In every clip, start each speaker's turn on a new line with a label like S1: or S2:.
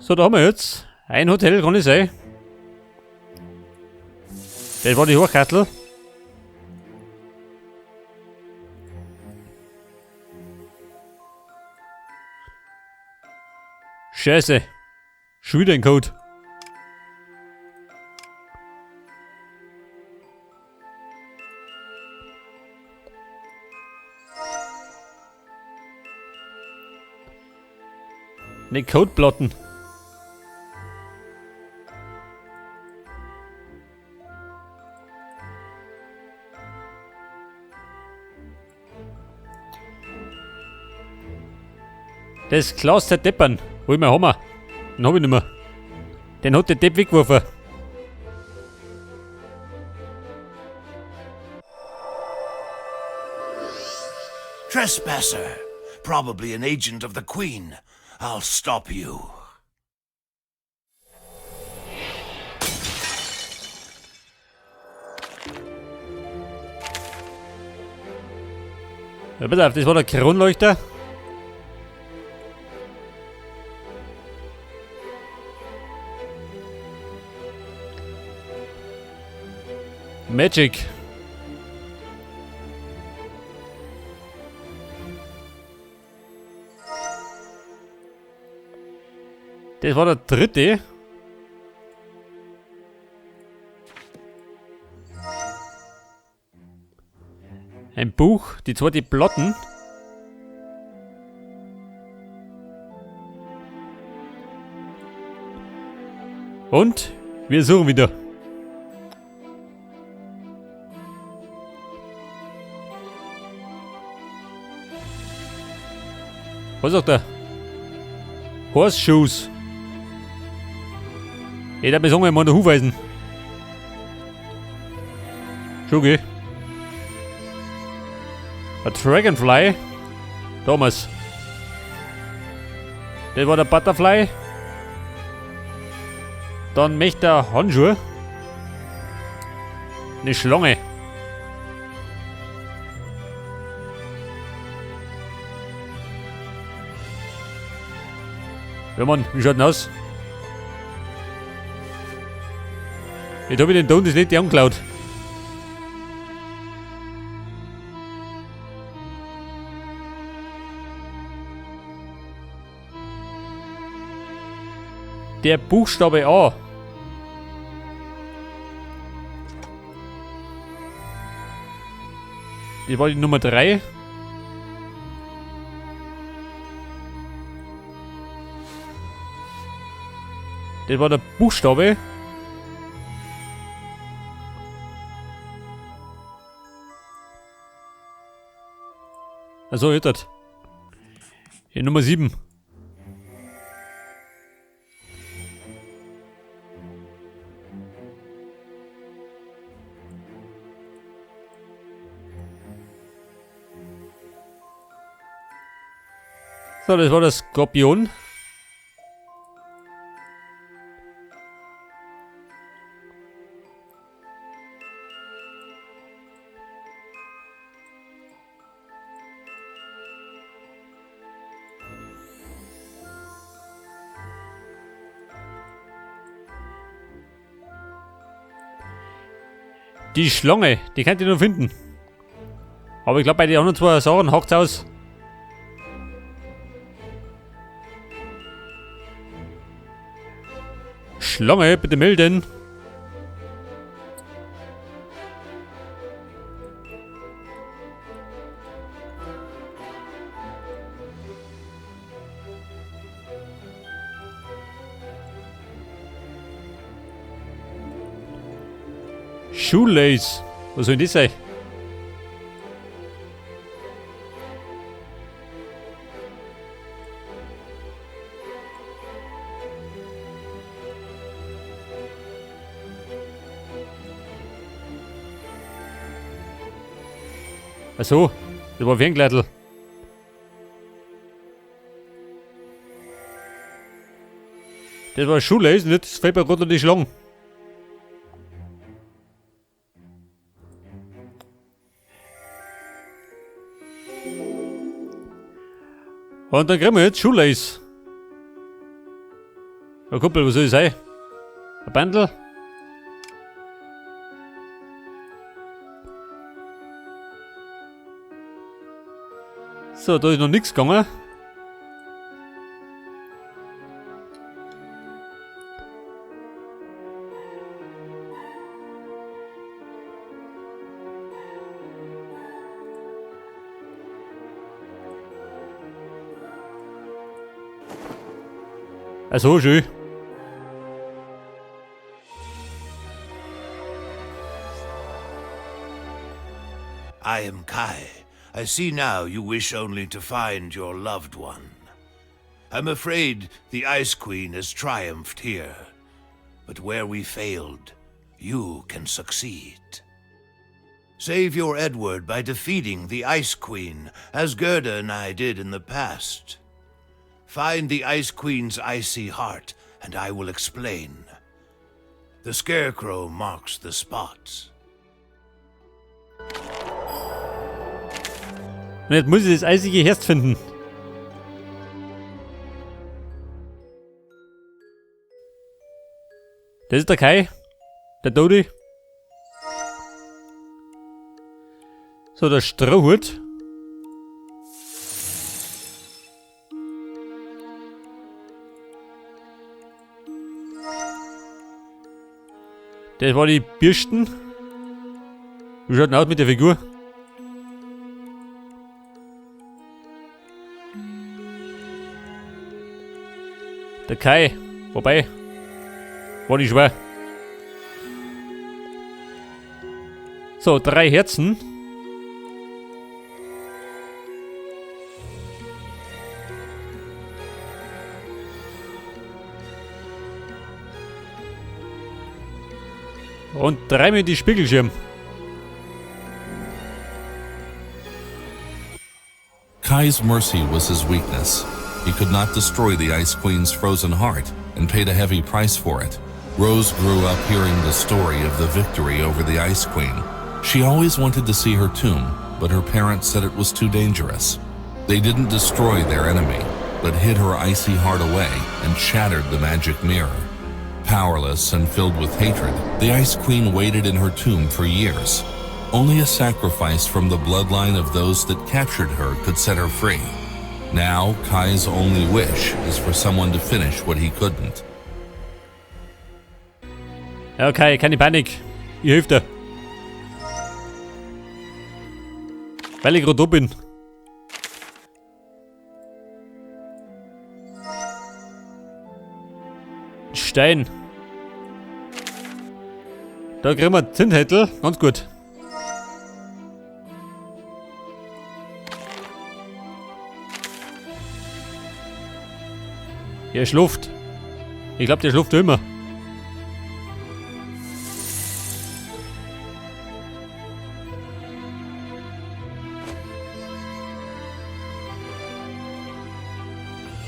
S1: So, da haben wir jetzt ein Hotel, kann ich sein. Das war die Hochkattel. Scheiße. Schon wieder ein Code. Ne Codeplatten. Das Klaus der Deppern. Hol mir Hammer. Den hab ich nicht mehr. Den hat der Depp weggeworfen.
S2: Trespasser! Probably an agent of the Queen. I'll stop you.
S1: Ja, pass auf, das war der Kronleuchter. Magic. Das war der dritte. Ein Buch, die zweite Platten. Und wir suchen wieder. Was sagt er? Horseshoes. Ich darf mir sagen, ich muss noch hinweisen. Schon okay. A Dragonfly. Thomas. Das war der Butterfly. Dann möchte er Handschuhe. Eine Schlange. Ja Mann, wie schaut denn aus? Jetzt hab ich den Ton das nicht angeklaut. Der Buchstabe A. Das war die Nummer 3. Das war der Buchstabe. Also, jetzt. Hier Nummer 7. So, das war der Skorpion. Die Schlange, die könnt ihr nur finden. Aber ich glaub, bei den anderen zwei Sachen hackt's aus. Schlange, bitte melden. Shoelace. Was soll denn das sein? Ach so, das war Ferngleitl. Das war Shoelace und jetzt fällt mir gerade noch die Schlange. Und dann kriegen wir jetzt Shoelace. Ja, Kumpel, was soll ich sein? Ein Bändel? So, da ist noch nichts gegangen. Also schön.
S2: I am Kai. I see now you wish only to find your loved one. I'm afraid the Ice Queen has triumphed here. But where we failed, you can succeed. Save your Edward by defeating the Ice Queen, as Gerda and I did in the past. Find the Ice Queen's icy heart, and I will explain. The Scarecrow marks the spot.
S1: Und jetzt muss ich das eisige Herz finden. Das ist der Kai. Der Dodi. So, der Strohhut. Das war die Bürsten. Wie schaut denn aus mit der Figur? Der Kai. Wobei. War nicht schwer. So, 3 Herzen. Und 3 mit die Spiegelschirm.
S3: Kai's mercy was his weakness. He could not destroy the Ice Queen's frozen heart and paid a heavy price for it. Rose grew up hearing the story of the victory over the Ice Queen. She always wanted to see her tomb, but her parents said it was too dangerous. They didn't destroy their enemy, but hid her icy heart away and shattered the magic mirror. Powerless and filled with hatred, the Ice Queen waited in her tomb for years. Only a sacrifice from the bloodline of those that captured her could set her free. Now, Kai's only wish is for someone to finish what he couldn't.
S1: Ja, okay, keine Panik. Ich helfe dir. Weil ich gerade da bin. Stein. Da kriegen wir Zinnhändel. Ganz gut. Der schläft. Ich glaub, der schläft immer.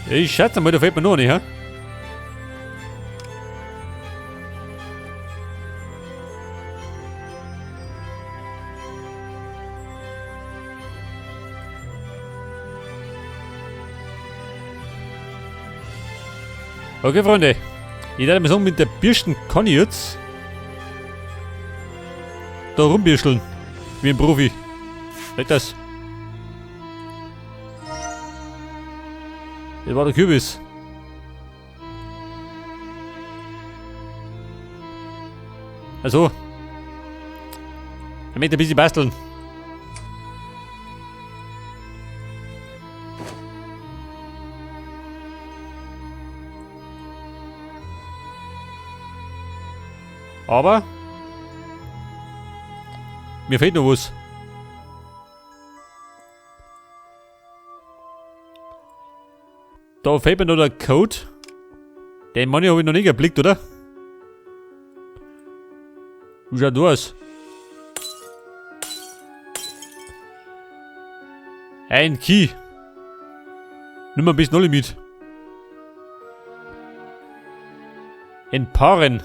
S1: Ich schätze mal, da fehlt mir noch nicht, hä? Okay, Freunde. Ich werde mal sagen, mit der Bürsten kann ich jetzt da rumbürscheln. Wie ein Profi. Weg das. Das war der Kürbis. Also. Ich möchte ein bisschen basteln. Aber mir fehlt noch was. Da fehlt mir noch der Code. Den Money hab ich noch nicht geblickt, oder? Wie schaut das aus? Ein Key. Nimm mal ein bisschen alle mit. In Paaren.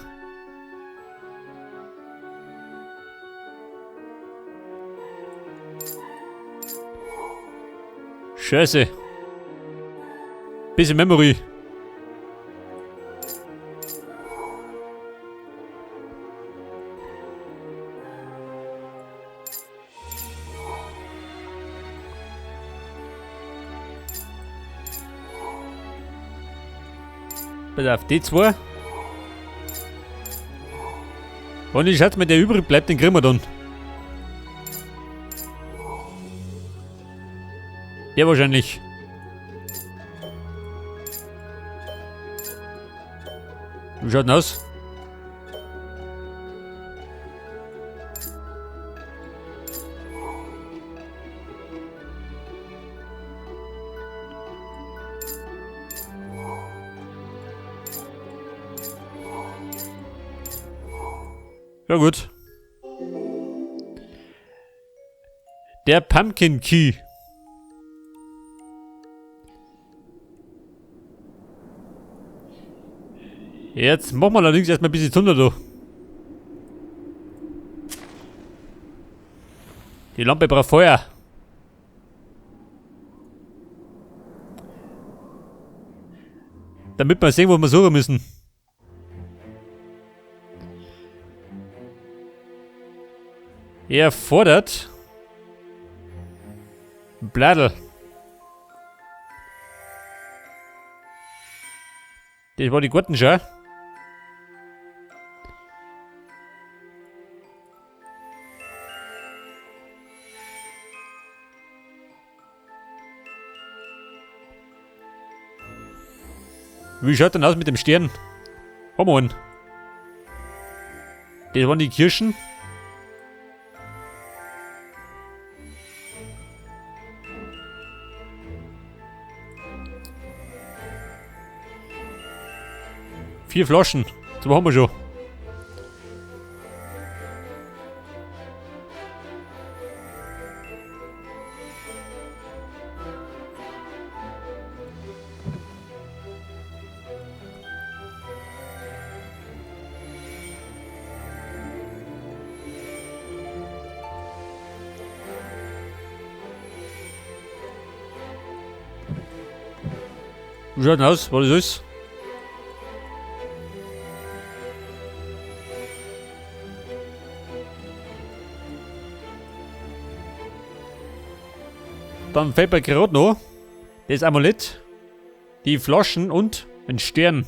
S1: Scheiße. Bisschen Memory. Pass auf, die zwei. Und ich schätze mal, der übrig bleibt, den kriegen wir dann. Der wahrscheinlich. Wie schaut denn aus? Ja gut. Der Pumpkin Key. Jetzt machen wir allerdings erstmal ein bisschen Zunder da. Die Lampe braucht Feuer. Damit wir sehen, wo wir suchen müssen. Er fordert Bladel. Das war die Gartenschau. Wie schaut denn aus mit dem Stern? Haben wir einen. Das waren die Kirschen. 4 Flaschen. 2 haben wir schon. Wie schaut denn aus? Was ist das? Dann fällt mir gerade noch das Amulett, die Flaschen und ein Stern.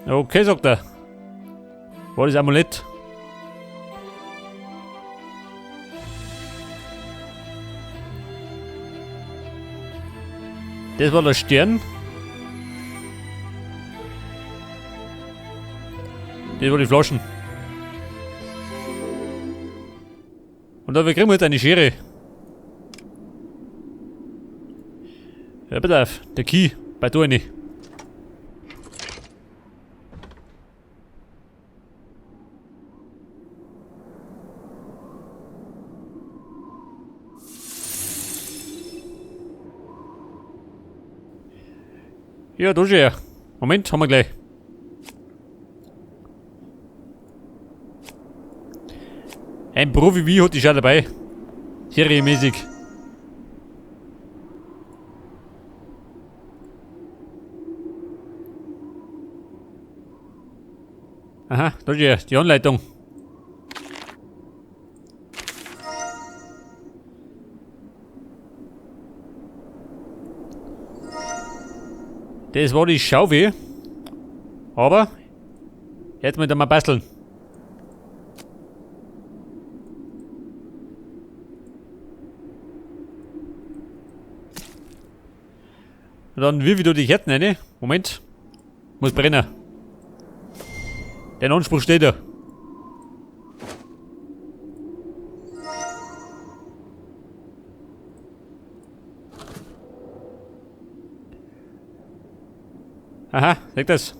S1: Okay, sagt er. War das Amulett? Das war der Stern. Das war die Flaschen. Und da kriegen wir jetzt eine Schere. Ja, bitte auf. Der Key. Bei du eine. Ja, da schon her. Moment, haben wir gleich. Ein Profi wie hat die schon dabei. Serienmäßig. Aha, da ist ja die Anleitung. Das war die Schaufel. Aber jetzt müssen wir mal basteln. Und dann wirf ich da die Kerzen rein. Moment. Muss brennen. Der Anspruch steht da. Aha, sag das.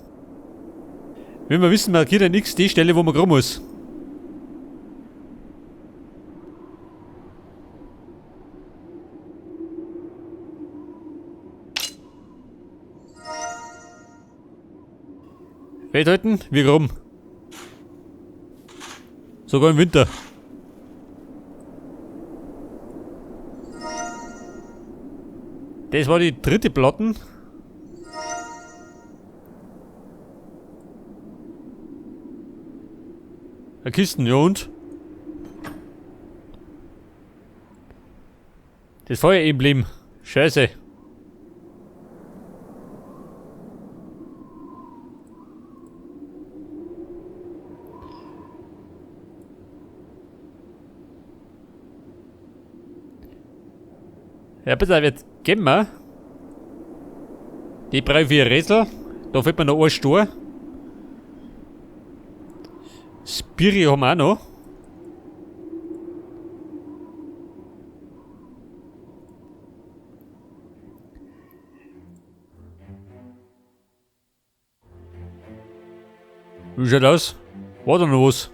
S1: Wenn wir wissen, markiert er nix die Stelle, wo man rum muss. Festhalten, wir rum. Sogar im Winter. Das war die dritte Platten. Eine Kisten, ja und? Das Feueremblem. Scheiße. Ja, bitte, jetzt gehen wir. Die 3, 4 Rätsel. Da fehlt mir noch ein Stor. Spiri haben wir auch noch. Wie schaut aus? War da noch was?